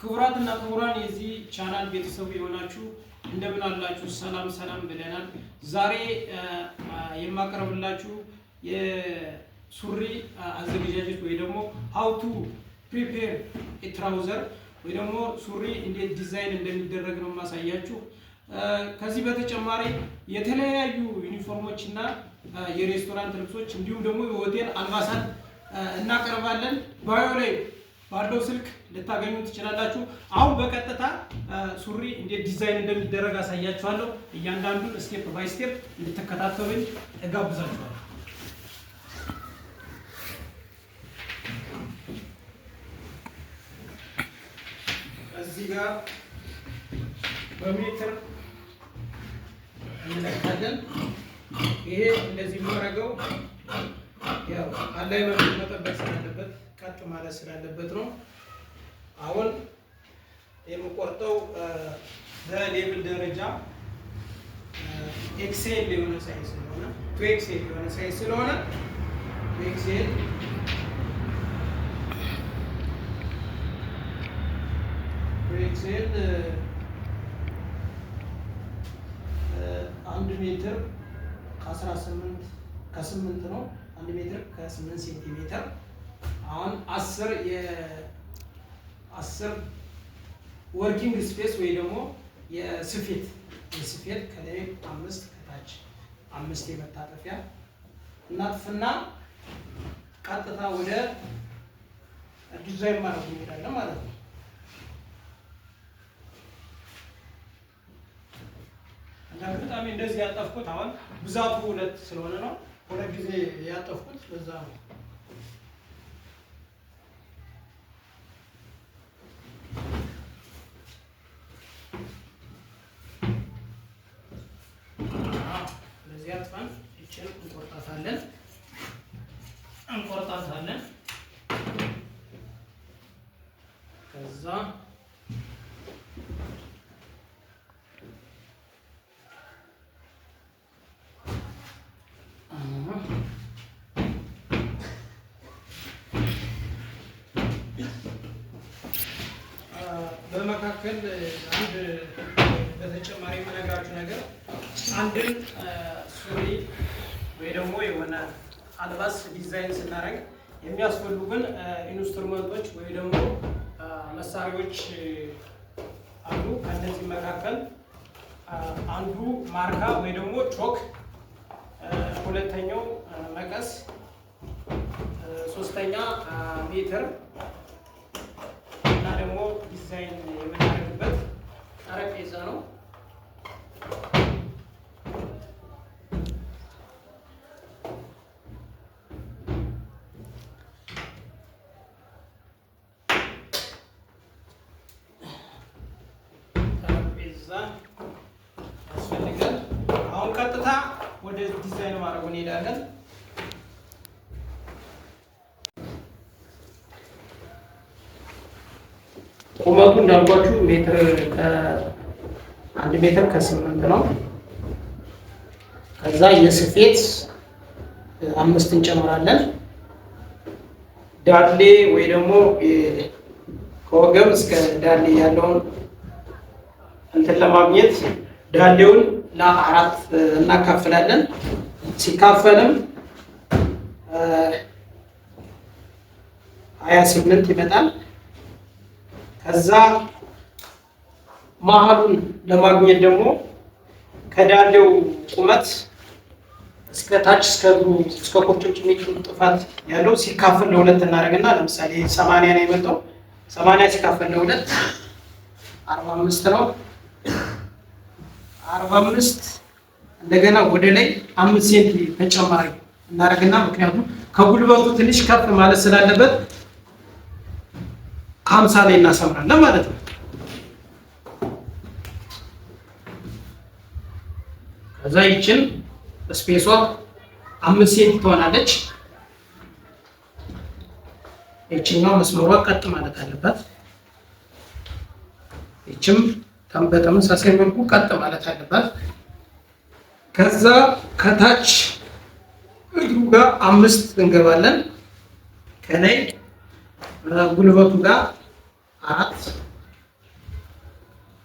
ክቡራትና ክቡራን የዚህ ቻናል ቤተሰቡ የሆናችሁ እንደምን አላችሁ? ሰላም ሰላም ብለናል። ዛሬ የማቀርብላችሁ የሱሪ አዘገጃጀት ወይ ደግሞ how to prepare trouser ወይ ደግሞ ሱሪ እንዴት ዲዛይን እንደሚደረግ ነው የማሳያችሁ። ከዚህ በተጨማሪ የተለያዩ ዩኒፎርሞች እና የሬስቶራንት ልብሶች እንዲሁም ደግሞ የሆቴል አልባሳት እናቀርባለን። Bio ላይ ባለው ስልክ ልታገኙ ትችላላችሁ። አሁን በቀጥታ ሱሪ እንዴት ዲዛይን እንደሚደረግ አሳያችኋለሁ። እያንዳንዱን step by step እንድትከታተሉኝ እጋብዛችኋለሁ። እዚህ ጋር በሜትር እንለካለን። ይሄ እንደዚህ የማደርገው ያው alignment ኡን መጠበቅ ስላለበት፣ ቀጥ ማለት ስላለበት ነው። አሁን የምቆርጠው በ level ደረጃ XL የሆነ size ስለሆነ፣ 2XL የሆነ size ስለሆነ፣ 2XL 2XL 1 ሜትር ከ18 ከ8 ነው። 1 ሜትር ከ8 ሴንቲሜትር። አሁን 10 የ10 working space ወይ ደግሞ የስፌት ከላይ 5 ከታች 5 የመታጠፊያ እናጥፍና ቀጥታ ወደ ዲዛይን ማድረግ እንሄዳለን ማለት ነው። እንደ አጋጣሚ እንደዚህ ያጠፍኩት አሁን ብዛቱ ሁለት ስለሆነ ነው። ሁለት ጊዜ ያጠፍኩት በዛ ነው። እንደዚህ አጥፈን ይችን እንቆርጣታለን። ከዛ በመካከል አንድ በተጨማሪ የምነግራችሁ ነገር፣ አንድን ሱሪ ወይ ደግሞ የሆነ አልባስ ዲዛይን ስናደርግ የሚያስፈልጉን instrument ኦች ወይ ደግሞ መሳሪያዎች አሉ። ከእነዚህ መካከል አንዱ ማርካ ወይ ደግሞ ቾክ፣ ሁለተኛው መቀስ፣ ሶስተኛ ሜትር እና ደግሞ ዲዛይን የምናደርግበት ጠረጴዛ ነው። ጠረጴዛ ያስፈልጋል። አሁን ቀጥታ ወደ ዲዛይን ማድረጉ እንሄዳለን። ቁመቱ እንዳልኳችሁ ሜትር 1 ሜትር ከ8 ነው። ከዛ የስፌት 5 እንጨምራለን። ዳሌ ወይ ደግሞ ከወገብ እስከ ዳሌ ያለውን እንትን ለማግኘት ዳሌውን ለአራት እናካፍላለን። ሲካፈልም 28 ይመጣል። ከዛ መሀሉን ለማግኘት ደግሞ ከዳሌው ቁመት እስከ ታች እስከ እግሩ እስከ ቁርጭምጭሚቱ ጥፋት ያለው ሲካፈል ለሁለት እናደርግና ለምሳሌ 80 ነው የመጣው። 80 ሲካፈል ለሁለት 45 ነው። 45 እንደገና ወደ ላይ 5 ሴንቲ ተጨማሪ እናደርግና ምክንያቱም ከጉልበቱ ትንሽ ከፍ ማለት ስላለበት 50 ላይ እናሰምራለን ማለት ነው። ከዛ ይችን space ኧ 5 ሴንቲ ትሆናለች። ይችኛው መስመሯ ቀጥ ማለት አለባት። ይችም በተመሳሳይ መልኩ ቀጥ ማለት አለባት። ከዛ ከታች እግሩ ጋር 5 እንገባለን። ከላይ ጉልበቱ ጋር 4።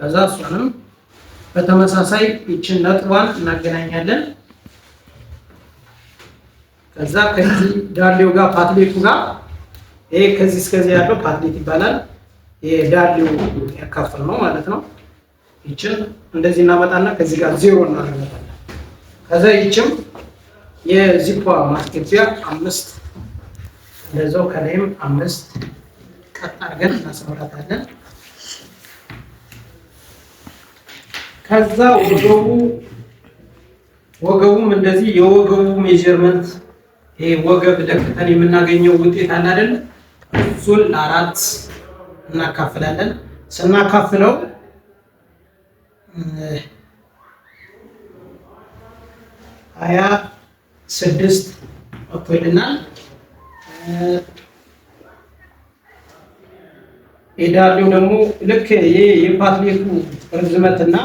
ከዛ እሷንም በተመሳሳይ ይችን ነጥቧን እናገናኛለን። ከዛ ከዚህ ዳሌው ጋር ፓትሌቱ ጋር ይሄ ከዚህ እስከዚህ ያለው ፓትሌት ይባላል። ይሄ ዳሌው ያካፈል ነው ማለት ነው። ይችን እንደዚህ እናመጣና ከዚህ ጋር ዜሮ እናደርጋለን። ከዛ ይችም የዚፖ ማስገቢያ 5 እንደዛው ከላይም 5 ቀጥ አድርገን እናሰምራታለን። ከዛ ወገቡም እንደዚህ የወገቡ measurement ይሄ ወገብ ለክተን የምናገኘው ውጤት አለ አይደል? እሱን ለአራት እናካፍላለን። ስናካፍለው 26 ወጥቶልናል። የዳሌው ደግሞ ልክ ይሄ የፓትሌቱ ርዝመትና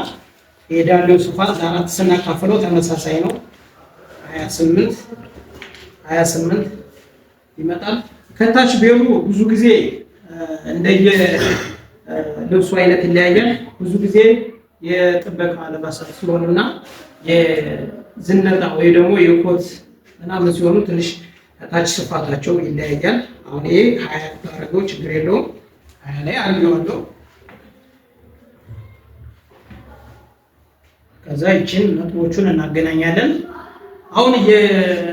የዳሌው ስፋት ለአራት ስናካፍለው ተመሳሳይ ነው። 28 ይመጣል። ከታች ቤሉ ብዙ ጊዜ እንደየ ልብሱ አይነት ይለያያል። ብዙ ጊዜ የጥበቃ አልባሳት ሲሆኑና የዝነጣ ወይ ደግሞ የኮት ምናምን ሲሆኑ ትንሽ ከታች ስፋታቸው ይለያያል። አሁን ይሄ 20 ባደረገው ችግር የለውም። 20 ላይ አድርጌዋለሁ። ከዛ ይችን ነጥቦቹን እናገናኛለን። አሁን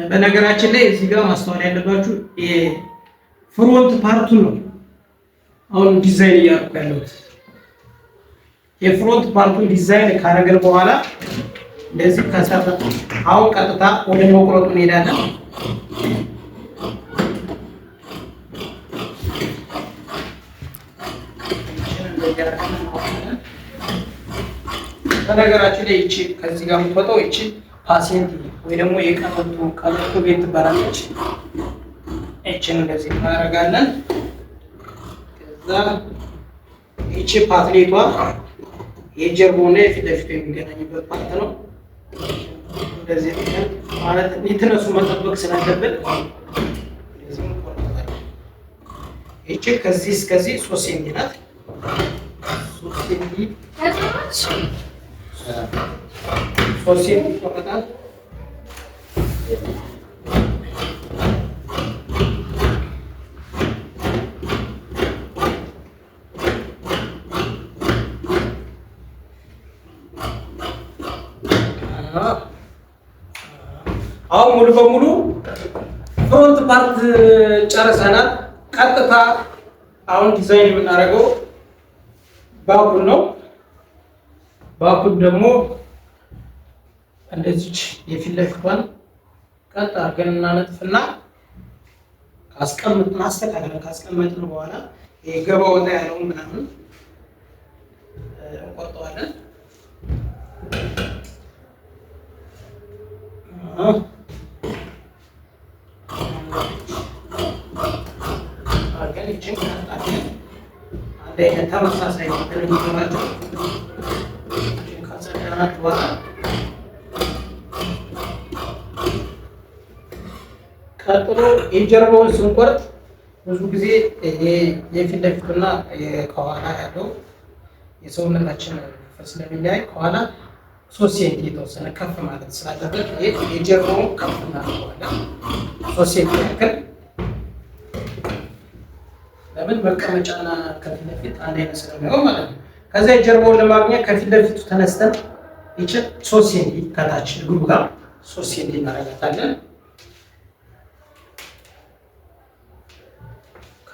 በነገራችን ላይ እዚህ ጋር ማስተዋል ያለባችሁ front part ኡን ነው አሁን ዲዛይን እያደረኩ ያለሁት። የ front part ኡን ዲዛይን ካረግን በኋላ እንደዚህ ከሰራ አሁን ቀጥታ ወደ መቁረጡ እንሄዳለን። በነገራችን ላይ ይቺ ከዚህ ጋር የምትወጣው ይቺ ፓሲየንት ወይ ደግሞ የቀበቶ ቀበቶ ቤት ትባላለች። ይቺን እንደዚህ እናደርጋለን። ከዛ ይቺ ፓትሌቷ የጀርባውና የፊት ለፊቱ የሚገናኝበት part ነው። እንደዚህ ማለት neatness ኡ መጠበቅ ስላለብን እንደዚህ እንቆርጣለን። ይቺ ከዚህ እስከዚህ 3 ሴንቲ ናት። 3 ሴንቲ 3 ሴንቲ ይቆረጣል። አሁን ሙሉ በሙሉ front part ጨርሰናል። ቀጥታ አሁን ዲዛይን የምናደርገው back ኡን ነው። back ኡን ደግሞ እንደዚች የፊት ለፊቷን ቀጥ አድርገን እናነጥፍና ካስቀምጥን አስተካክለን ካስቀመጥን በኋላ የገባ ወጣ ያለውን ምናምን እንቆርጠዋለን። አድርገን ይችን ቀጥ አድርገን አንድ አይነት ተመሳሳይ እንዲኖራቸው ካጸዳናት በኋላ ቀጥሎ የጀርባውን ስንቆርጥ ብዙ ጊዜ የፊት ለፊቱና ከኋላ ያለው የሰውነታችን ክፍል ስለሚለያይ ከኋላ 3 ሴንቲ የተወሰነ ከፍ ማለት ስላለበት የጀርባውን ከፍ እናደርገዋለን። 3 ሴንቲ ያክል። ለምን መቀመጫና ከፊት ለፊት አንድ አይነት ስለሚሆን ማለት ነው። ከዛ የጀርባውን ለማግኘት ከፊት ለፊቱ ተነስተን ይችን 3 ሴንቲ ከታች እግሩ ጋር 3 ሴንቲ እናደርጋታለን።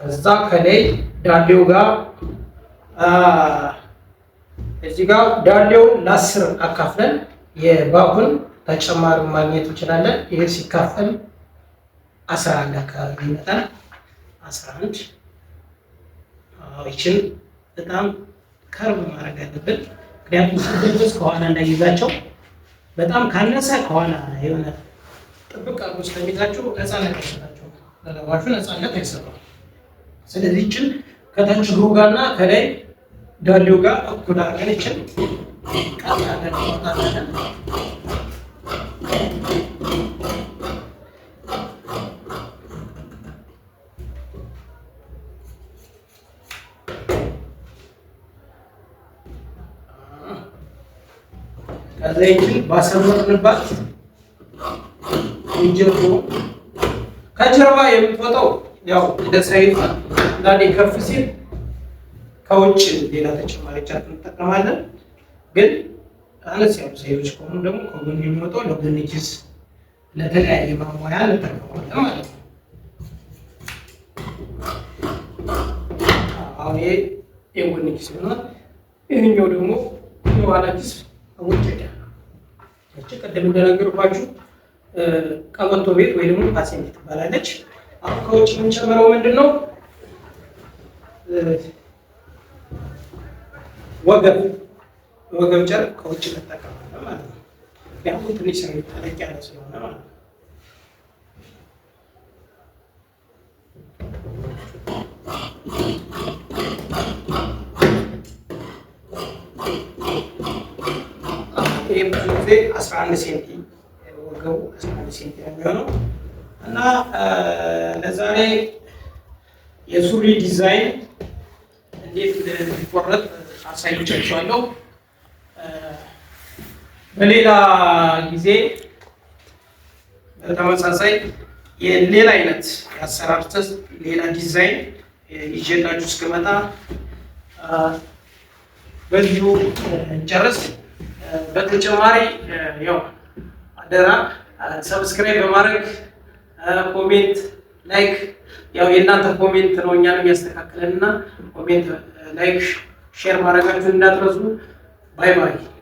ከዛ ከላይ ዳሌው ጋር እዚህ ጋር ዳሌውን ለ10 አካፍለን የባኩን ተጨማሪ ማግኘት እንችላለን። ይሄ ሲካፈል 11 አካባቢ ይመጣል። 11 ይችን በጣም curve ማድረግ አለብን። ምክንያቱም ሲለበስ ከኋላ እንዳይዛቸው በጣም ካነሰ ከኋላ የሆነ ጥብቅ አድርጎ ስለሚይዛቸው ነፃነት አይሰጣቸው፣ ለለባሹ ነፃነት አይሰጠው። ስለዚህ ይችን ከታች እግሩ ጋርና ከላይ ዳሌው ጋር እኩል አድርገን ይችን ቀጥ አድርገን እንቆርጣለን። ከዛ ይችን ባሰመርንባት እንጀሮ ከጀርባ የምትወጣው ያው እንደ size ኡ አንዳንዴ ከፍ ሲል ከውጭ ሌላ ተጨማሪ ጨርቅ እንጠቀማለን። ግን አነስ ያሉ size ኦች ከሆኑ ደግሞ ከጎን የሚወጣው ለጎን ኪስ፣ ለተለያየ ማሟያ እንጠቀማለን ማለት ነው። አሁን ይሄ የጎን ኪስ ይሆናል። ይህኛው ደግሞ የኋላ ኪስ ውጭ እቺ ቅድም እንደነገርኳችሁ ቀበቶ ቤት ወይ ደግሞ ፓሴንት ትባላለች። አሁን ከውጭ የምንጨምረው ምንድን ነው? ወገብ ወገብ ጨርቅ ከውጭ እንጠቀማለን ማለት ነው። ምክንያቱም ትንሽ ሰው ተለቅ ያለ ስለሆነ ማለት ነው። ይህ ብዙ ጊዜ 11 ሴንቲ ወገቡ 11 ሴንቲ ነው የሚሆነው። እና ለዛሬ የሱሪ ዲዛይን እንዴት እንደሚቆረጥ አሳይቻችኋለሁ። በሌላ ጊዜ በተመሳሳይ የሌላ አይነት የአሰራር ሌላ ዲዛይን ይዤላችሁ እስክመጣ በዚሁ እንጨርስ። በተጨማሪ ያው አደራ subscribe በማድረግ፣ comment፣ like፣ ያው የእናንተ comment ነው እኛንም ያስተካክለንና comment፣ like፣ share ማድረጋችሁን እንዳትረሱ። Bye bye።